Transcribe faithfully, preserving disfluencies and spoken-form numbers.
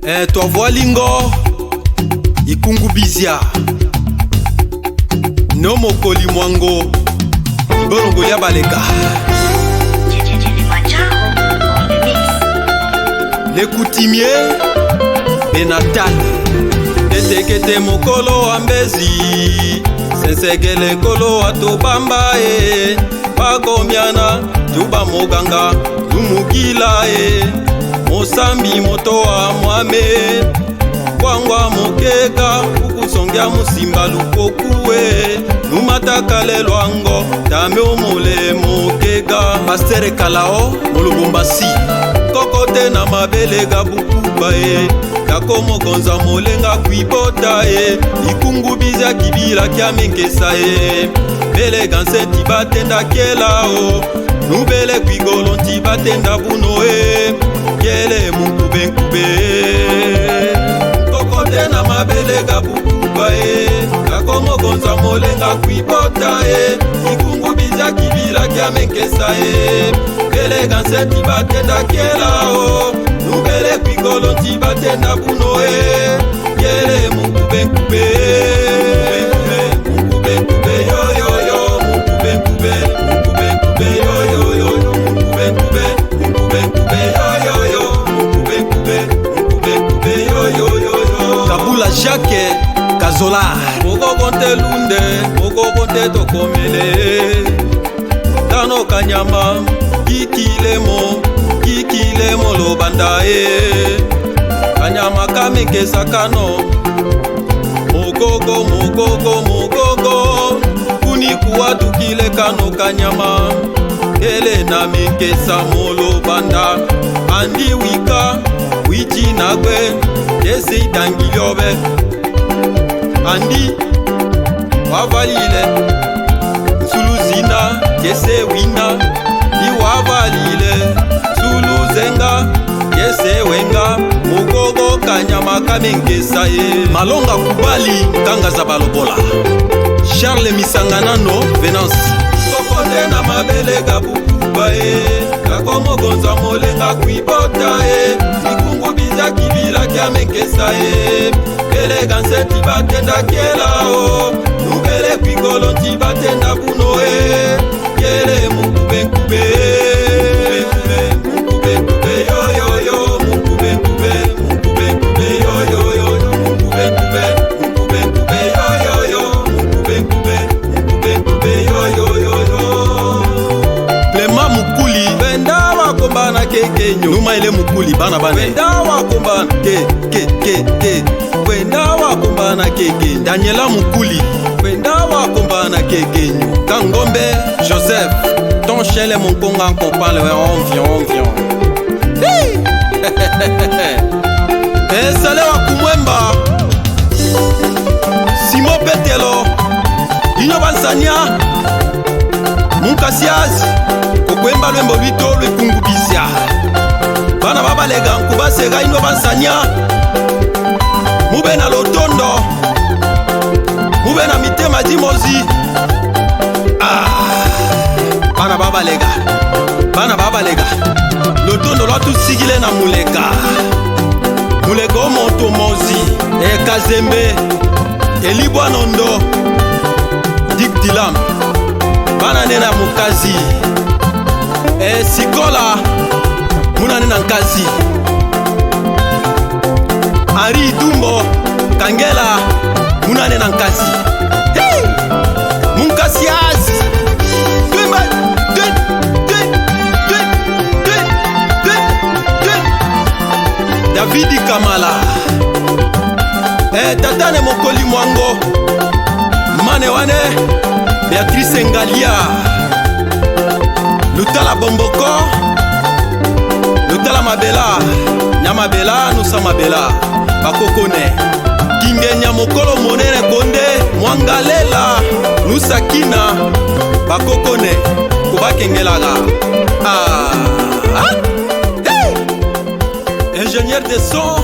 Eh, twavwali ngo, ikungubiza. Nomo koli mwango, bolongo ya baleka. Le coutumier, Benatal. Kete kete mokolo wa mbezi, sensegele kolo wa tobamba e. Bakomiana, tuba moganga, lumugila e. Mosambi moto wa mwame. Kwangwa mokega, kukusongia musimba lukoku e. Numata kale lwango, tame omole mokega. Pasteur Kalao, mu Lubumbashi. Kokote na mabele ga bukuba e. Kako mogonza molenga kwibota e. Ikungubiza kibila kia menkesa e. Bele ga nse ti batenda kela o. Nubele kwigolo nti batenda buno e. Kele munkube nkube. Kokote na mabele ga bukuba e. Kako mogonza molenga kwibota e. Ikungubiza kibila kia menkesa e. Bele ga nse ti batenda kela o. Nubele kwigolo nti batenda buno e. Kele munkube nkube. Munkube nkube yo yo yo. Munkube nkube. Munkube nkube yo yo yo. Munkube nkube. Munkube nkube yo yo yo. Munkube nkube. Munkube nkube yo yo yo yo. Kabula Jacques Kazola. Mokoko nte lunde, mokoko nte tokomele. Kano kanyama, kikile mo, kikile mo lobanda e. Kanyama ka menkesa kano. Mokoko, mokoko, mokoko. Kuni kuwatukile kano kanyama. Kele na menkesa mo lobanda. Andi wika, witi na gwe, kese idangi liobe. Andi wavalile nsulu zina, kese wina. Ndi wavalile nsulu zenga, kese wenga. Mokoko kanyama ka menkesa e. Malonga Kubali, nkanga za balobola. Charles Misanganano, Venance. Kokote na mabele ga bukuba e. Kako mogonza molenga kwibota e. Ikungubiza kibila kia menkesa e. Bele ga nse ti batenda kela o. Nubele kwigolo nti batenda buno e. Kele munkube nkube. Munkube nkube yo yo yo. Munkube nkube. Munkube nkube yo yo yo. Munkube nkube. Munkube nkube yo yo yo. Munkube nkube. Munkube nkube yo yo yo yo. Clément Mukuli. Kwenda wakombana kekenyo. Numa ile Mukuli, bana bane. Kwenda wakombana ke, ke, ke, ke. Kwenda wakombana kekenyo. Daniela Mukuli. Kwenda wakombana kekenyo. Kangombe Joseph. Ton Shele Monkonga nkompale we onvio, onvio. Hey! Eh, Sale wa Kumwemba. Simon Petelo. Inyo bansania. Munkasiazi. Kokwemba lwembo lwito lwe kungubiza. Bana ba Balega nkubasega inyo bansania. Mube na lotondo. Mube na mitema dimozi. Ah, bana ba Balega. Bana ba Balega. Lotondo lwatusigile na Mulega. Mulega o muntu mozi. E Kazembe. Eli bwa nondo. Dick Dillam. Bana nene ya mukazi. E Sikola. Muna nene ya nkazi. Henri Dumbo Kangela, muna nene ya nkazi. Hey! Munkasiazi. Twemba, twe, twe, twe. David Kamala. Eh, tata Ne Mokoli Mwango. Mane wane, Beatrice Ngalia. Lutala Bomboko. Lutala Mabela. Nya Mabela, nusa Mabela. Bakoko ne. Kingenya mokolo monene konde, Mwangalela, nusa Kina. Bakoko ne. Kubakengelaga. Ah. Ah. Hey! Ingénieur de son.